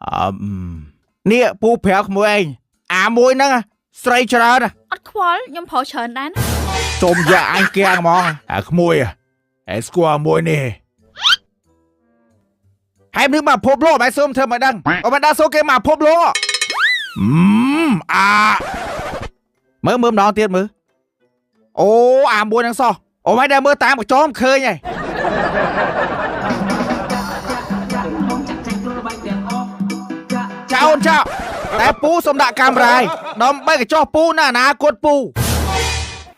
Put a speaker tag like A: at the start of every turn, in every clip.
A: អឹមនេះពូប្រាប់ក្មួយឯងអាមួយហ្នឹងស្រីច្រើនណាស់
B: អត់ខ្វល់ខ្ញុំប្រុសច្រើនដែរណា
A: សុំយកអញគៀងហ្មងអាក្មួយឯងស្គាល់មួយនេះហើយនឹងមកភពលោកបែរសុំធ្វើមិនដឹងអត់មិនដឹងសូគេមកភពលោកអឺមអាមើលមើលម្ដងទៀតមើលអូអាមួយហ្នឹងសោះអូមិនដែលមើលតាមកញ្ចោមឃើញហើយ ចៅអូនចៅតែពូសុំដាក់កាមេរ៉ាឲ្យដើម្បីកញ្ចោះពូនៅអនាគតពូ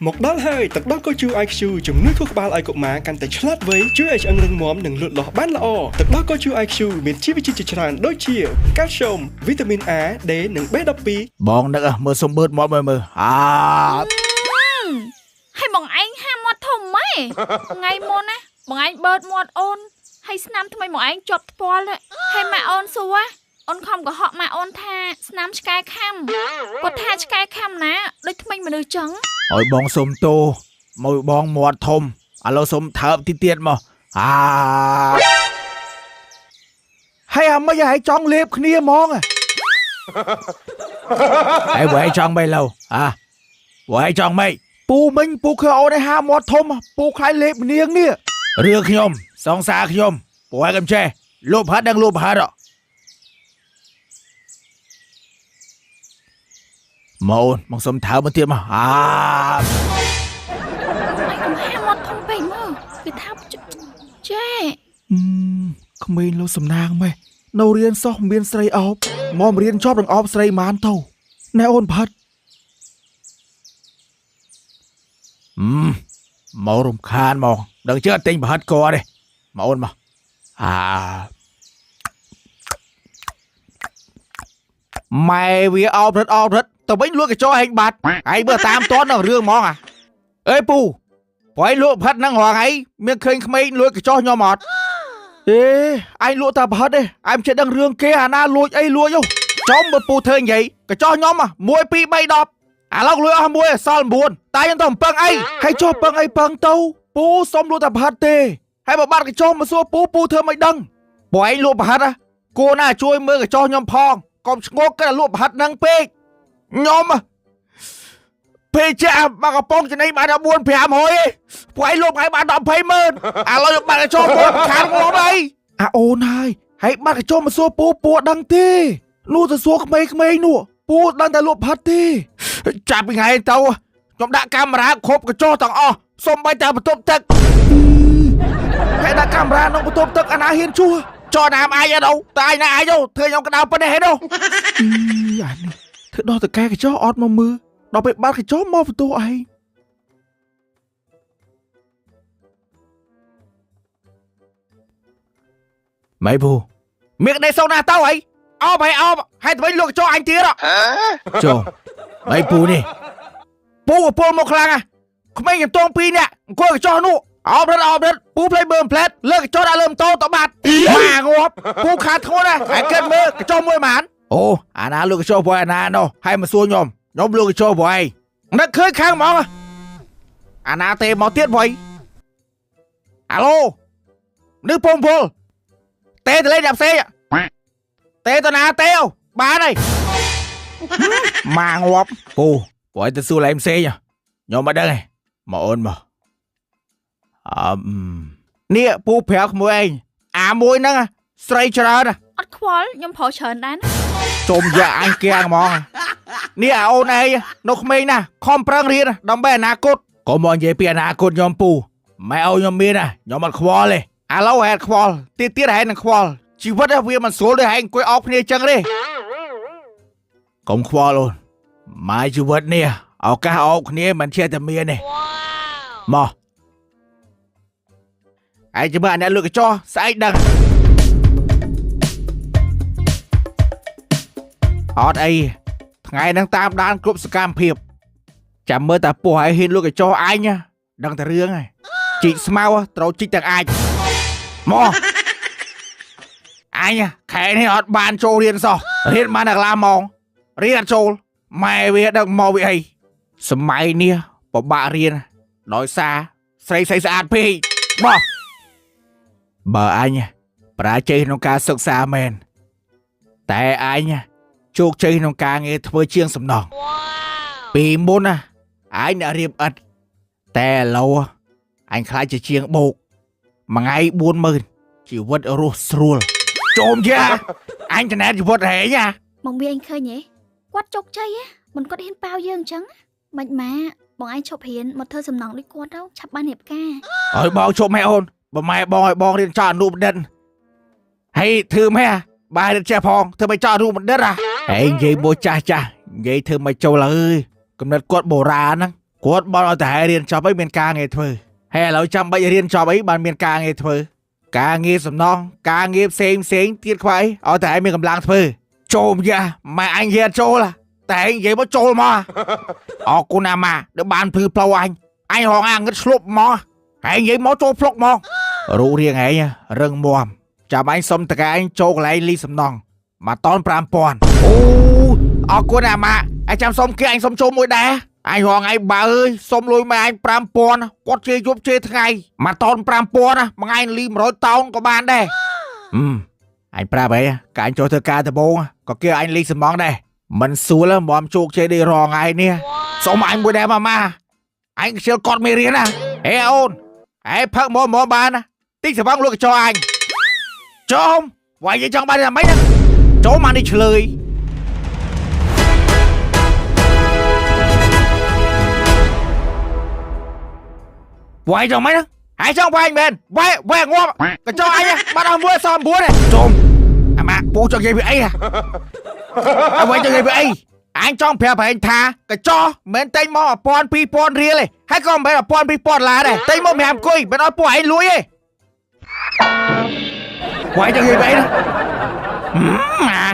C: មកដល់ហើយទឹកដោះគោជូរ IQ ជំនួយខួរក្បាលឲ្យកុមារកាន់តែឆ្លាតវៃជួយឲ្យឆ្អឹងរឹងមាំនិងលូតលាស់បានល្អទឹកដោះគោជូរ IQ មានជីវជាតិជាច្រើនដូចជាកាល់ស្យូមវីតាមីន A D និង B12
A: បងនឹកមើលសុំបឺតមាត់មើលមើលអា
B: ហើយបងឯងហាមាត់ធំម៉េចថ្ងៃមុនណាបងឯងបឺតមាត់អូនហើយស្នាមថ្មីបងឯងជាប់ថ្ពាល់ហើយម៉ាក់អូនសួរអូនខំកុហកម៉ាក់អូនថាស្នាមឆ្កែខំគាត់ថាឆ្កែខំណាដូចថ្មីមនុស្សចឹង
A: ឲ្យបងសុំទោសមកបងមាត់ធំឥឡូវសុំថើបទីទៀតមកអាហើយអាមិនឲ្យចង់លេបគ្នាហ្មងហើយបើឲ្យចង់មិនឡូវអាបើឲ្យចង់មិនពូមិញពូឃើញអូនឲ្យហាមាត់ធំពូខ្លាយលេបនាងនេះរឿងខ្ញុំសង្សារខ្ញុំពូឲ្យកុំចេះលុបហាត់ដឹងលុបហាត់អមកអូនមកសុំថើបមកទៀតមកអា
B: ឯងកុំហាមាត់ធំពេកមើលគឺថាចេះ
A: ក្មេងលោកសំណាងម៉េះនៅរៀនសោះមានស្រីអោបមករៀនជាប់នឹងអោបស្រីម៉ានទៅណែអូនផាត់អឺមករំខានមកដឹងជឿអត់ទិញប្រហិតកទេមកអូនមកអាម៉ែវាអោបរត់អោបរត់ទៅវិញលួចកញ្ចក់ហែងបាត់ហើយបើតាមតន់ដល់រឿងហ្មងអាអេពូព្រោះឯងលក់ប្រហិតហ្នឹងរាល់ថ្ងៃមានឃើញក្មេងលួចកញ្ចក់ខ្ញុំអត់ អេឯងលក់តែប្រហិតទេឯងមិនចេះដឹងរឿងគេអាណាលួចអីលួចហ៎ចំបើពូធ្វើនិយាយកញ្ចោះខ្ញុំ1 2 3 10ឥឡូវលួចអស់មួយសល់9តែខ្ញុំទៅពឹងអីហើយចុះពឹងអីពឹងទៅពូសុំលក់តែប្រហិតទេហើយបើបាត់កញ្ចោះមកសួរពូពូធ្វើមិនដឹងព្រោះឯងលក់ប្រហិតហ៎គួរណាជួយមើលកញ្ចោះខ្ញុំផងកុំឈ្ងោកគិតតែលក់ប្រហិតហ្នឹងពេកខ្ញុំពេលចាក់មកកំប៉ុងចំណេញបានដល់4 500ឯងពួកឯងលក់ឲ្យបានដល់20ម៉ឺនឥឡូវខ្ញុំបាត់កញ្ចោះមួយខានងាប់អី អាអូនហើយហើយបាត់កញ្ចុះមកសួរពូពូដឹងទេនោះទៅសួរក្មេងៗនោះពូដឹងតែលក់ផាត់ទេចាប់ពីថ្ងៃទៅខ្ញុំដាក់កាមេរ៉ាគ្រប់កញ្ចុះទាំងអស់សំបីតែបន្ទប់ទឹកហើយដាក់កាមេរ៉ាក្នុងបន្ទប់ទឹកអាណាហ៊ានជួចោះណាមអាយអត់តែអាយណាអាយទៅធ្វើខ្ញុំក្តៅប៉ុណ្ណេះហេនោះអីអានេះធ្វើដល់តកែកញ្ចុះអត់មកមើលដល់ពេលបាត់កញ្ចុះមកបន្ទោឯងម៉ៃពូមានក្តីសុខណាស់ទៅអីអោបហើយអោបហើយទៅវិញលក់កញ្ចុះអញទៀតចុះម៉ៃពូនេះពូពូមកខ្លាំងណាស់ក្មេងចំតងពីរនាក់អង្គុយកញ្ចុះនោះអោបរត់អោបរត់ពូភ្លេចមើលផ្លែតលើកញ្ចុះដាក់លើម៉ូតូទៅបាត់ម៉ាងាប់ពូខាតធ្ងន់ណាស់ហើយគិតមើលកញ្ចុះមួយម៉ានអូអាណាលក់កញ្ចុះព្រោះអាណានោះហើយមកសួរខ្ញុំខ្ញុំលក់កញ្ចុះព្រោះឯងនឹកឃើញខាងហ្មងអាណាទេមកទៀតព្រោះអាឡូនេះពងពលទេទៅលេងអ្នកផ្សេងទេទៅណាទេបានហើយម៉ាងាប់ពូព្រោះឲ្យទៅសួរឡើងផ្សេងខ្ញុំមិនដឹងទេមកអូនមកអឹមនេះពូប្រាប់ក្មួយឯងអាមួយហ្នឹងស្រីច្រើនណាស់
B: អត់ខ្វល់ខ្ញុំប្រុសច្រើនដែរណា
A: ជុំយកអញគៀងហ្មងនេះអាអូនឯងនៅក្មេងណាស់ខំប្រឹងរៀនដើម្បីអនាគតកុំមកនិយាយពីអនាគតខ្ញុំពូម៉ែអូនខ្ញុំមានណាខ្ញុំអត់ខ្វល់ទេឥឡូវហេតុខ្វល់ទៀតទៀតហេតុនឹងខ្វល់ជីវិតវាមិនស្រួលដូចហែងអង្គុយអោបគ្នាចឹងទេកុំខ្វល់អូនម៉ែជីវិតនេះឱកាសអោបគ្នាមិនជាតែមានទេមកឯងចាំមើលអាអ្នកលួចកញ្ចោះស្អែកដឹងអត់អីថ្ងៃហ្នឹងតាមដានគ្រប់សកម្មភាពចាំមើលតាពោះឲ្យហ៊ានលួចកញ្ចោះអញដឹងតែរឿងហើយជីកស្មៅត្រូវជីកទាំងអាចមកអញខែនេះអត់បានចូលរៀនសោះរៀនបានតែកន្លះម៉ោងរៀនអត់ចូលម៉ែវាដឹកមកវាអីសម័យនេះពិបាករៀនដោយសារស្រីស្អីស្អាតពេកមកបើអញបរាជ័យក្នុងការសិក្សាមែន តែអញជោគជ័យក្នុងការងារធ្វើជាងសំណងពីមុនណាអញអ្នករៀបឥដ្ឋតែឥឡូវអញខ្លាចជាជាងបោកមួយថ្ងៃ40000ជីវិតរស់ស្រួលចូលយ៉ាអញចំណែនជីវិតហែងណា
B: បងវាអញឃើញហ៎គាត់ជោគជ័យហ៎មិនគាត់ហ៊ានប៉ាវយើងអញ្ចឹងមិនម៉ាបងឯងឈប់រៀនមកធ្វើសំណងដូចគាត់ទៅឆាប់បានរៀបការ
A: ឲ្យបងជប់ម៉ែអូនបើម៉ែបងឲ្យបងរៀនចោលអនុបណ្ឌិតហើយធ្វើម៉េចបាយរៀនចេះផងធ្វើមិនចោលអនុបណ្ឌិតហ៎ឯងនិយាយមួយចាស់ចាស់និយាយធ្វើមិនចូលអើយកំណត់គាត់បុរាណហ្នឹងគាត់បន់ឲ្យតែរៀនចប់អីមានការងារធ្វើហើយឥឡូវចាំបាច់រៀនចប់អីបានមានការងារធ្វើការងារសំណងការងារផ្សេងផ្សេងទៀតខ្វៃឲ្យតែឯងមានកម្លាំងធ្វើចូលយ៉ាម៉ែអញនិយាយចូលតែឯងនិយាយមកចូលមកអរគុណអាម៉ាដែលបានភ្លឺផ្លូវអញអញរងអាងឹតឆ្លប់មក ឯងនិយាយមកចូលផ្លុកមករូបរាងឯងរឹងមាំចាំឯងសុំតកែឯងចូលកន្លែងលីសំណងមកតន5000អូអរគុណអាម៉ាឯងចាំសុំគេឯងសុំចូលមួយដែរឯងរងឯងបើអើយសុំលុយម៉ែឯង5000គាត់ជេរយប់ជេរថ្ងៃមកតន5000ណាមួយថ្ងៃលី100តោនក៏បានដែរអញប្រាប់ឯងកាអញចូលធ្វើការដំបងក៏គេឯងលីសំណងដែរមិនសួលមមជោគជ័យដូចរងឯងនេះសុំឯងមួយដែរម៉ាម៉ាឯងខ្ជិលគាត់មេរៀនណាហេអូនឯងផឹកមកមកបានណាតិចសបងលក់កញ្ចក់អញចូលវាយយចង់បានយ៉ាងម៉េចណាចូលមកនេះឆ្លើយវាយចង់ម៉េចណាហើយចង់វាយមែនវាយវាយងាប់កញ្ចក់អញបាត់អស់មួយស9ទេចូលអាម៉ាពូចង់និយាយពីអីហ៎អ្វីចង់និយាយពីអីអញចង់ប្រាប់ឯងថាកញ្ចក់មិនតែងមក1000 2000រៀលទេហើយក៏មិនមែន1000 2000ដុល្លារដែរតែងមក5គុយមិនឲ្យពួកឯងលួយទេវាយចង់និយាយពីអីណាម៉ា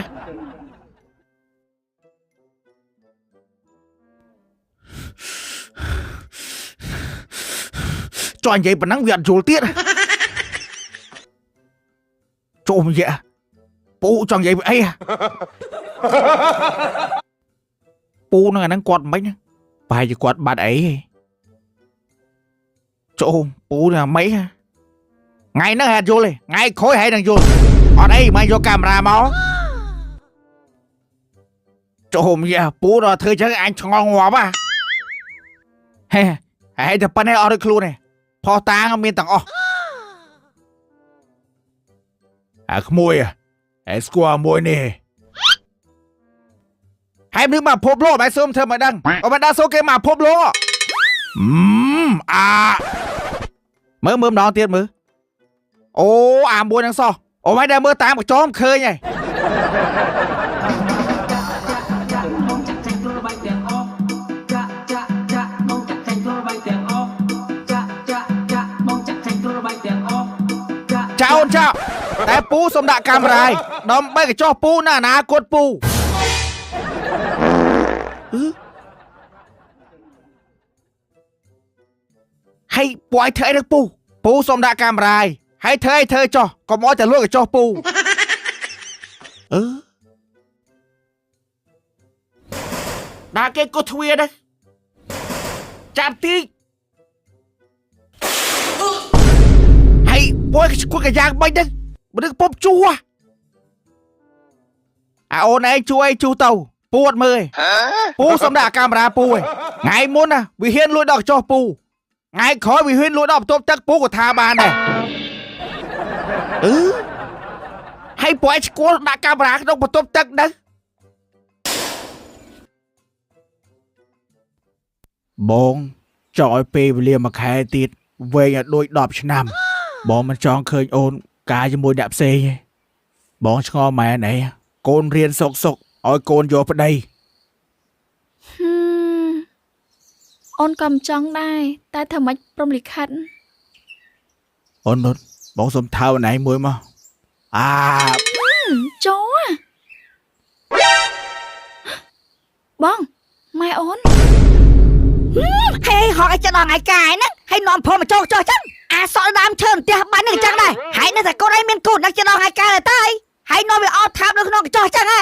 A: ចង់និយាយប៉ុណ្ណឹងវាអត់យល់ទៀតចូលមកយ៉ាពូចង់និយាយពីអីពូនឹងអាហ្នឹងគាត់មិនប្រហែលជាគាត់បាត់អីចូលពូនឹងអាម៉េចថ្ងៃហ្នឹងហេតុយល់ទេថ្ងៃក្រោយហេតុនឹងយល់អត់អីមកយកកាមេរ៉ាមកចូលយ៉ាពូដល់ធ្វើចឹងអញឆ្ងល់ងាប់ហ่ะហេហេតែប៉ុណ្ណេះអត់រួចខ្លួនទេផុសតាងមានទាំងអស់អាក្មួយអេស្គាល់មួយនេះហើយនឹងមកភពលោកបែរសុំធ្វើមិនដឹងអត់មិនដឹងសូគេមកភពលោកអាមើលមើលម្ដងទៀតមើលអូអាមួយនឹងសោះអូមិនដែលមើលតាមកចំឃើញហើយចៅអូនចៅតែពូសុំដាក់កាមេរ៉ាដើម្បីកញ្ចោះពូនៅអនាគតពូហើយពូឲ្យធ្វើអីនឹងពូពូសុំដាក់កាមេរ៉ាហើយធ្វើអីធ្វើចោះកុំឲ្យតែលួចកញ្ចោះពូអឺដាក់គេក៏ទ្វាដែរចាប់ទីហើយពូឲ្យគួរកាយ៉ាងបាច់ដែរមនុស្សពុបជួអាអូនឯងជួយជួទៅពូអត់មើលទេពូសុំដាក់កាមេរ៉ាពូឯងថ្ងៃមុនណាវាហ៊ានលួចដល់កញ្ចោះពូថ្ងៃក្រោយវាហ៊ានលួចដល់បន្ទប់ទឹកពូក៏ថាបានដែរអឺហើយពូឯងស្គាល់ដាក់កាមេរ៉ាក្នុងបន្ទប់ទឹកដែរបងចង់ឲ្យពេលវេលាមួយខែទៀតវែងឲ្យដូច10ឆ្នាំបងមិនចង់ឃើញអូនការជាមួយអ្នកផ្សេងទេបងឆ្ងល់ម៉ែណែកូនរៀនសុកសុកឲ្យកូនយកប្តី
B: អូនក៏មិនចង់ដែរតែធ្វើម៉េចព្រមលិខិត
A: អូននុតបងសុំថើអនឯងមួយមកអា
B: ចូលបងម៉ែអូន
D: ហេហកឲ្យចិត្តដល់ថ្ងៃកាយហ្នឹងហើយនាំព្រមមកចូលចុះចឹងអាសក់ដើមឈើផ្ទះបាញ់ហ្នឹងចឹងដែរហើយនៅតែកូនឯងមានកូននឹកចិត្តដល់ថ្ងៃកាយដែរតើហើយនាំវាអត់ថាបនៅក្នុងកញ្ចោះចឹងហ៎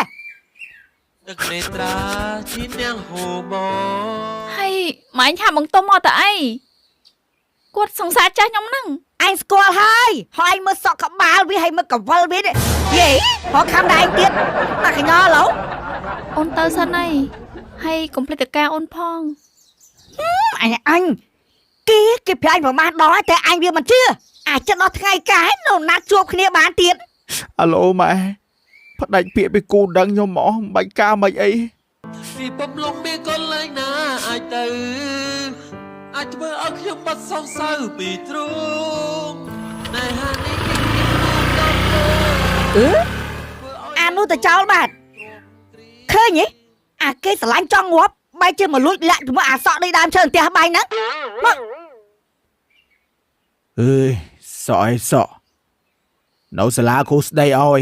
E: ទឹកនេត្រាជានាងហូប
B: ហើយម៉ែឯងថាបងទុំមកតអីគាត់សង្សារចាស់ខ្ញុំហ្នឹង
D: អញស្គាល់ហើយហើយមើលសក់ក្បាលវាហើយមើលកវលវានេះយេហកខំដែរឯងទៀត កញ្ញល់ឡូវ
B: អូនទៅសិនហើយហើយកុំភ្លេចតការអូនផង
D: អញអញគេគេប្រាញ់ប្រមាណដល់ហើយតែអញវាមិនជឿអាចចិត្តដល់ថ្ងៃកាយនៅណាត់ជួបគ្នាបានទៀត
A: អាឡូម៉ែផ្ដាច់ពាក្យពីគូដឹងខ្ញុំមកមិនបាច់ការមិនអី
E: ពិភពលោកមានកន្លែងណាអាចទៅអាចធ្វើឲ្យខ្ញុំបាត់សង្ស័យពីទ្រូងណែហានេះគេគេដល់
D: អឺអានោះទៅចោលបាទឃើញទេអាគេស្រឡាញ់ចង់ងាប់បែរជាមកលួចលាក់ជាមួយអាសក់ដីដើមឈើផ្ទះបាយហ្នឹងមក
A: អើយសក់អីសក់នៅសាលាគ្រូស្ដីឲ្យ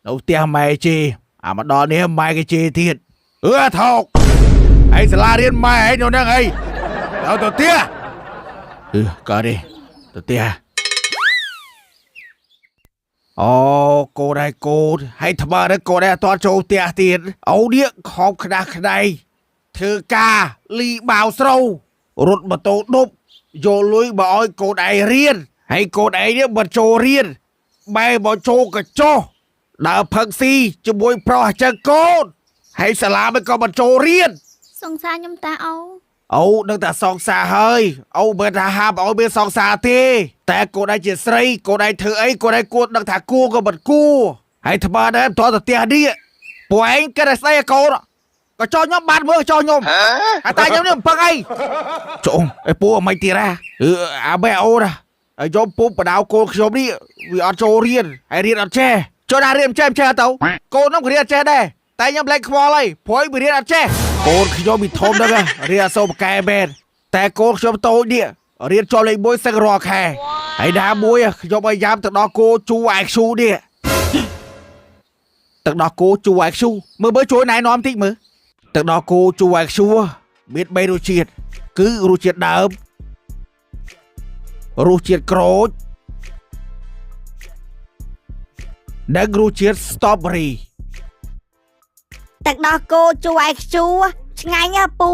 A: នៅផ្ទះម៉ែជេរអាមកដល់នេះម៉ែគេជេរទៀតអឺអាថោកឯងសាលារៀនម៉ែឯងនៅហ្នឹងអីទៅទៅផ្ទះអឺកើតទេទៅផ្ទះអូកូនហើយកូនហើយថ្មនេះកូនឯងអត់ទាន់ចូលផ្ទះទៀតអូនេះខំក្តាស់ក្តៃធ្វើការលីបាវស្រូវរត់ម៉ូតូដប់យកលុយមកឲ្យកូនឯងរៀនហើយកូនឯងនេះមិនចូលរៀនបែរមកចូលកញ្ចុះដើរផឹកស៊ីជាមួយប្រុសអញ្ចឹងកូនហើយសាលាមិនក៏មិនចូលរៀន
B: សង្សារខ្ញុំតាអូ
A: អូនឹងតែសង្សារហើយអូមិនថាហាមឲ្យមានសង្សារទេតែកូនឯងជាស្រីកូនឯងធ្វើអីកូនឯងគួរដឹងថាគួរក៏មិនគួរហើយថ្មដែរមិនទាន់ទៅផ្ទះនេះពួកឯងគិតតែស្ដីឲ្យកូនក៏ចោលខ្ញុំបានមើលក៏ចោលខ្ញុំអាតាខ្ញុំនេះមិនពឹងអីចុងអីពូអមិនទៀតហ่ะអឺអាបែអូនហើយយកពុំបដៅកូនខ្ញុំនេះវាអត់ចូលរៀនហើយរៀនអត់ចេះចូលដល់រៀនមិនចេះមិនចេះទៅកូនខ្ញុំក៏រៀនអត់ចេះដែរតែខ្ញុំលែងខ្វល់ហើយព្រោះវារៀនអត់ចេះកូនខ្ញុំវាធំហ្នឹងរៀនអត់សូវប្រកែមែនតែកូនខ្ញុំតូចនេះរៀនជាប់លេខ1សឹងរាល់ខែហើយណាមួយខ្ញុំឲ្យយ៉ាំទៅដល់គោជូអាយខ្ជូនេះទឹកដោះគោជូអាយខ្ជូមើលមើលជួយណែនាំតិចមើលទឹកដោះគោជូអាយខ្ជូមាន3រសជាតិគឺរសជាតិដើមរសជាតិក្រូចនិងរសជាតិ strawberry
D: ទឹកដោះគោជូរឯខ្ជូរឆ្ងាញ់ណាស់ពូ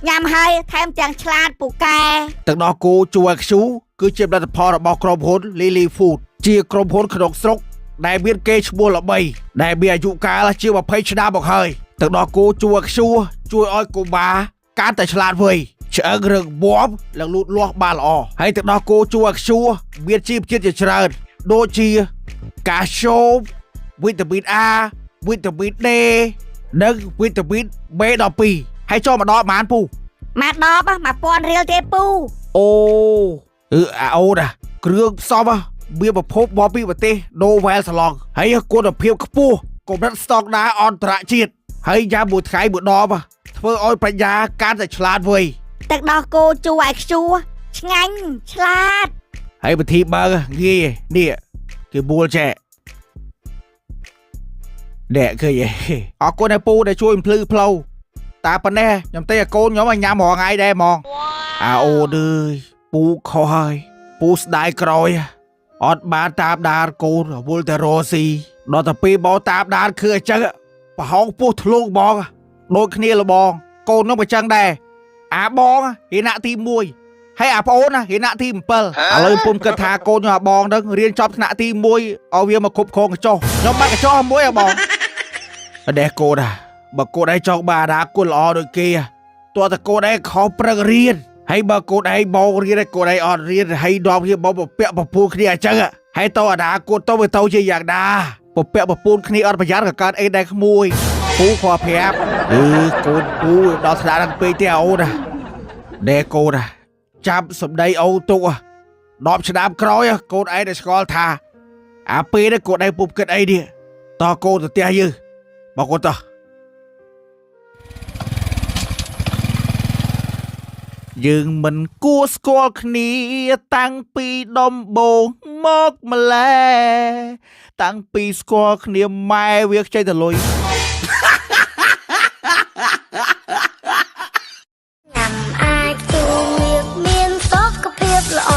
D: ញ៉ាំហើយថែមទាំងឆ្លាតពូកែ
A: ទឹកដោះគោជូរខ្ជូគឺជាផលិតផលរបស់ក្រុមហ៊ុន Lily Food ជាក្រុមហ៊ុនក្នុងស្រុកដែលមានកេរ្តិ៍ឈ្មោះល្បីដែលមានអាយុកាលជាង20ឆ្នាំមកហើយទឹកដោះគោជូរខ្ជូជួយឲ្យកុមារកាន់តែឆ្លាតវៃឆ្អឹងរឹងមាំនិងលូតលាស់បានល្អហើយទឹកដោះគោជូរខ្ជូមានជីវជាតិជាច្រើនដូចជាកាល់ស្យូមវីតាមីន A វីតាមីន D និងវីតាមីន B12 ហើយចូលមកដល់ប៉ុន្មានពូ
D: ម៉ាដប1000រៀលទេពូ
A: អូអឺអាអូនអាគ្រឿងផ្សំមានប្រភពមកពីប្រទេសណូវែលសាឡង់ហើយគុណភាពខ្ពស់កម្រិតស្តង់ដារអន្តរជាតិហើយយ៉ាំមួយថ្ងៃមួយដបធ្វើឲ្យប្រាជ្ញាកាន់តែឆ្លាតវៃ
D: ទឹកដោះគោជូរឯខ្ជូរឆ្ងាញ់ឆ្លាត
A: ហើយវិធីបើកងាយនេះគេបួលចែកអ្នកឃើញទេអរគុណឲ្យពូដែលជួយបំភ្លឺផ្លូវតាប៉ុណ្ណេះខ្ញុំទេឲ្យកូនខ្ញុំឲ្យញ៉ាំរាល់ថ្ងៃដែរហ្មងអាអូនអើយពូខុសហើយពូស្ដាយក្រោយអត់បានតាមដានកូនរវល់តែរស់ស៊ីដល់តែពេលមកតាមដានគឺអញ្ចឹងប្រហោងពោះធ្លុងហ្មងដូចគ្នាលបងកូនខ្ញុំក៏ចឹងដែរអាបងរៀនថ្នាក់ទី1ហើយអាប្អូនណារៀនថ្នាក់ទី7ឥឡូវពុំគិតថាកូនខ្ញុំអាបងហ្នឹងរៀនចប់ថ្នាក់ទី1ឲ្យវាមកគ្រប់គ្រងកញ្ចុះខ្ញុំបាត់កញ្ចុះមួយអាបងអត់កូនណាបើកូនឯងចង់បានអនាគតល្អដូចគេតើតើកូនឯងខំប្រឹងរៀនហើយបើកូនឯងបងរៀនហើយកូនឯងអត់រៀនហើយនាំគ្នាមកពពាក់ពពូលគ្នាអញ្ចឹងហើយតអនាគតទៅវាទៅជាយ៉ាងណាពពាក់ពពូលគ្នាអត់ប្រយ័ត្នក៏កើតអីដែរក្មួយពូខកប្រាប់អឺកូនពូដល់ថ្នាក់ហ្នឹងពេកទេអូនណាដេកូនណាចាប់សម្ដីអូទុក10ឆ្នាំក្រោយកូនឯងដែលស្គាល់ថាអាពេលនេះកូនឯងពុំគិតអីនេះតកូនទៅផ្ទះយើងមកកូនតោះយើងមិនគួរស្គាល់គ្នាតាំងពីដំបូងមកម្ល៉េះតាំងពីស្គាល់គ្នាម៉ែវាខ្ចីតលុយ
F: ញ៉ាំអាចទូមៀកមានសុខភាពល្អ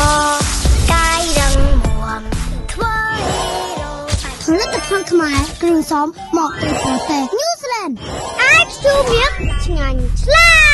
F: កាយរឹងមាំធ្វើហេរ៉ូ
G: ផលិតផលខ្មែរគ្រឿងផ្សំមកពីប្រទេសញូហ្សេឡង់អាចជូរមៀកឆ្ងាញ់ឆ្លា